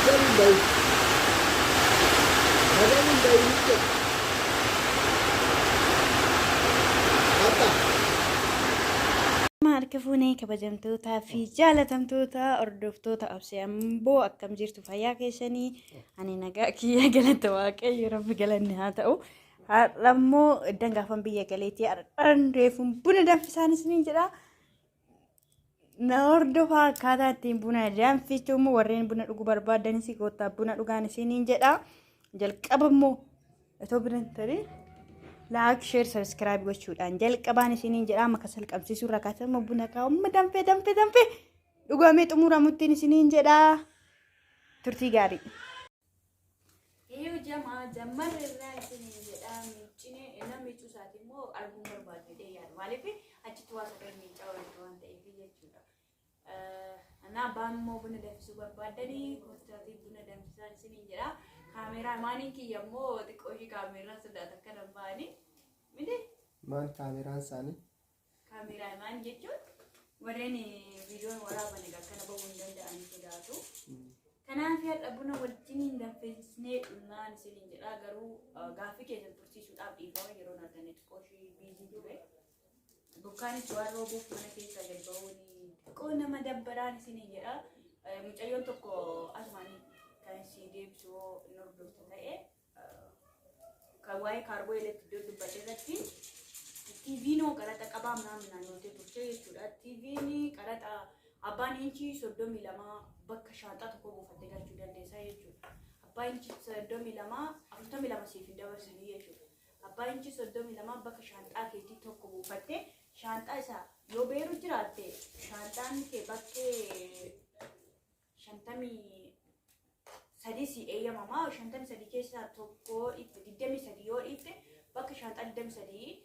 Magan hin bahin. Magan hin bahin jedhe. Abba. Harka fuunee kabajamtootaa fi jaalatamtoota hordoftoota Obsee Amboo, akkam jirtu? Fayyaa keessanii? Ani nagaa kiyya, galata Waaqayyo, Rabbi galanni haa ta'u. Har'a immoo iddan gaafan biyya galeetii har'aan reefuun buna danfisaan isiniin jedha. Na hordofaa, akkaataa ittiin buna danfistu immoo warreen buna dhuguu barbaadanis koottaa buna dhugaan isiniin jedha. Jalqaba immoo otoo bira hin tarin like, share, subscribe gochuudhaan jalqabaan isiniin jedha. Amma kasal qabsiisuu irraa kaasee amma buna kaa'u danfee danfee danfee dhugamee xumuramuttiin isiniin jedha. Turtii gaarii. Eeyyuu jamaa jammarri irraa isiniin jedha. Miiccine nama miiccuu isaati immoo arguun barbaadu jedhee yaadu. Maaliif achitti waa sagal miiccaa ooltu waan ta'eef jechuudha. Anaa abbaan immoo buna danfisuu barbaaddanii koottaatii buna danfisaan isiniin jedha. Kaameeraa maaniin kiyya immoo xiqqoo ishii kaameeraa sodaata akka nan ba'anii. Miti? Maan kaameraan isaanii? Kaameeraa maan jechuun warreen viidiyoon waraaban egaa akkana bahuu hin danda'an sodaatu. Kanaaf har'a buna wajjiniin danfisnee dhugnaan isiniin jedha. Garuu gaaffii keessan tursiisuudhaaf dhiifama, yeroo arganne xiqqoo ishii busy ture. Bokkaanis waan roobuuf mana keessaa gad bahuun xiqqoo nama dabbaraan isiniin jedha. Mucayyoon tokko asumaan kan si deebisu yoo hin hordoftu ta'e, kan waa'ee kaargoo irratti iddoo dubbadhe irratti TV'n qaraxa qabaa minaan yootee turte jechuudha. TV'n qaraxa abbaan inchii 32 bakka shaanxaa tokko buufattee galchuu dandeessa jechuudha. Abbaa inchii 32, 42 siif hin dabarsanii jechuudha. Abbaa inchii 32 bakka shaanxaa keetii tokko buufattee, shaanxaa isaa yoo beeru jiraatte, shaanxaan kee bakkee 53 si eeyyamamaa. 53 keessaa tokko dhiifte, 23 yoo dhiifte, bakka shaanxaa 23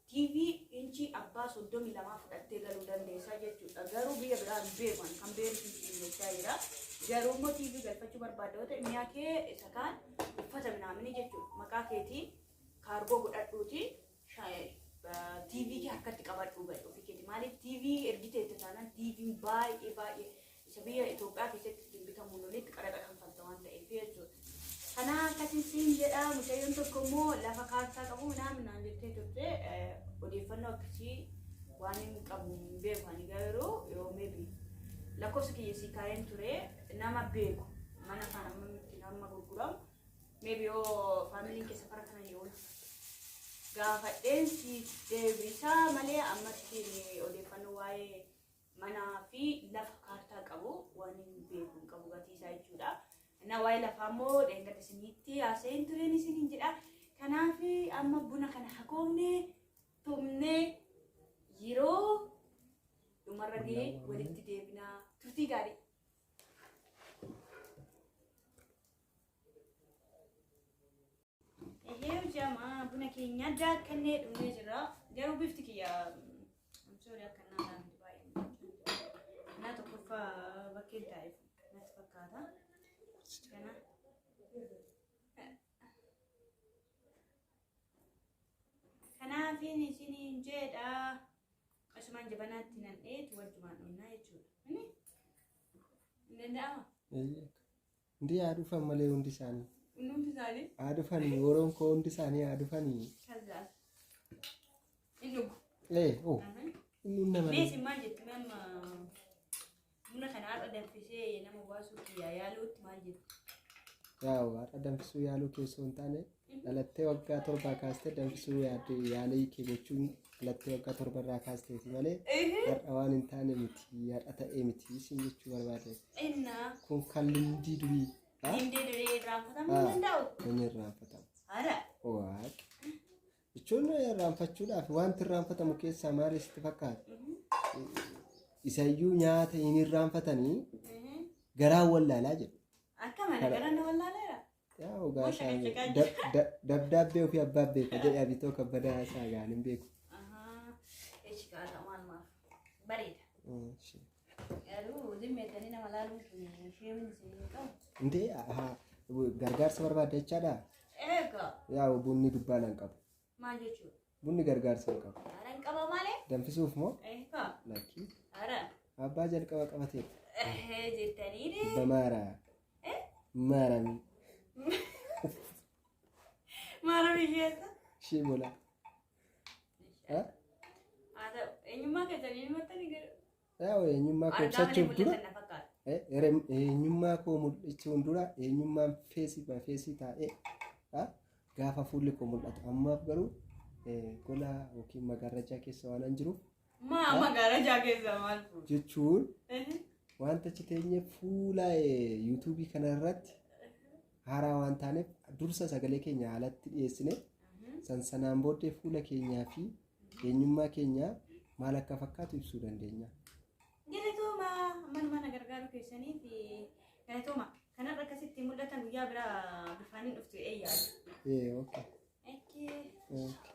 TV inchii abbaa 32 fudhattee galuu dandeessa jechuudha. Garuu biyya biraa hin beeku, ani kan beeku siin jechaa jira. Garuu immoo TV galfachuu barbaadda yoo ta'e, mi'a kee isa kaan uffata minaamini jechuudha. Maqaa keetii kaargoo godhadhuuti TV kee harkatti qabadhuu gali ofii keeti. Maaliif TV ergiteetta taanaan TV'n baay'ee baay'ee isa biyya Itoophiyaa keessatti ittiin bitamuun olitti qaraxa kanfalta waan ta'eef jechuudha. Kana akkasiin siin jedha. Mucayyoon tokko immoo lafa kaartaa qabu minaan jettee turte. Odeeffannoo akkasii waan hin qabu hin beeku ani. Garuu yoo maybe lakkoofsa kiyya sii kaa'een ture, nama beeku mana kana ammamitti hamma gurguramu, maybe yoo faamiliin keessa fara kana yoo gaafadheen siif deebisaa malee, ammatti odeeffannoo waa'ee manaa fi lafa kaartaa qabu waan hin beeku hin qabu, gatii isaa jechuudha. Na waa'ee lafaa immoo dheengadda isinitti haasa'een tureen isiniin jedha. Kanaaf amma buna kana hakoofnee tumnee yeroo dhumarra gahee walitti deebinaa, turtii gaarii. Eeyyee jamaa, buna keenya daakkannee dhumnee jirra. Garuu bifti kiyya, I'm sorry, akka naa miti baay'ee. Naa tokkoffaa bakkeen taa'eef natti fakkaata. Kana. Kanaafin isiniin jedha. Asumaan jabanaatti nan dheetu wajjumaan dhumnaa jechuudha. Inni hin danda'ama. Hundi haa dhufan malee hundi isaanii. Hundumti isaanii. Haa dhufanii, woroon koo hundi isaanii haa dhufanii. Kazaas. Hin dhugu. Ee, oh, inni nama. Mee isin maal jettu? Mee amma buna kana har'a danfisee nama baasuu kiyyaa yaaluutti maal jettu? Yaa'u, har'a danfisuu yaaluu keessoo hin taane, dhalattee waggaa 7 kaastee danfisuu yaadde, yaalii kee gochuun dhalattee waggaa 7 irraa kaasteeti malee har'a waan hin taane miti, har'a ta'ee miti isin jechuu barbaade. Innaa. Kun kan limdii durii. Limdii durii irraanfatamuu hin danda'u. Inni irraanfatamu. Haala. Waaq. Jechuun irraanfachuudhaaf wanti irraanfatamu keessaa maal sitti fakkaata? Isayyuu nyaata hin irraanfatanii, garaan wallaalaa jedhu. Akka mana gara na wallaaleera. Yaa ogaa isaa dabdaabbee ofii abbaa beeka jedhe Abitoo Kabbadaa, isaa gaan hin beeku. Echi kaata maal maal bareeda. Garuu zimmeettanii nama laaluun kun isheen isin hin qabu. Intee gargaarsa barbaadda jechaadha. Egaa. Yaa bunni dubbaan hin qabu. Maal jechuudha? Bunni gargaarsa hin qabu. Haara hin qaba malee. Danfisuuf moo? Egaa. Lakkii. Haara. Abbaa jalqaba qabateera. Jettanii. Bamaara. Maaramii. Maaramii keessa. Ishee bola. Haa ta'u, eenyummaa keessanii himattanii garuu. Yaa eenyummaa koo Argaa malee ibsachuuf dura mul'atan na fakkaata. Eenyummaa koo mul'achuun dura eenyummaan feesii ba feesii taa'ee gaafa fuulli koo mul'atu ammaaf garuu gola yookiin magarrajaa keessa waan an jiruuf Maa magaalaa keessa maal fuudhu? Jechuun wanta achi teenye fuula yuutuubii kana irratti haaraa waan taaneef dursa sagalee keenya haalatti dhiyeessine san sanaan booddee fuula keenyaa fi eenyummaa keenya maal akka fakkaatu ibsuu dandeenya. Galatooma, manuma na gargaaru keessaniif galatooma. Kanarra akkasitti mul'atan guyyaa biraa bifaan hin dhuftu eeyyaa. Okay. Okay. Okay.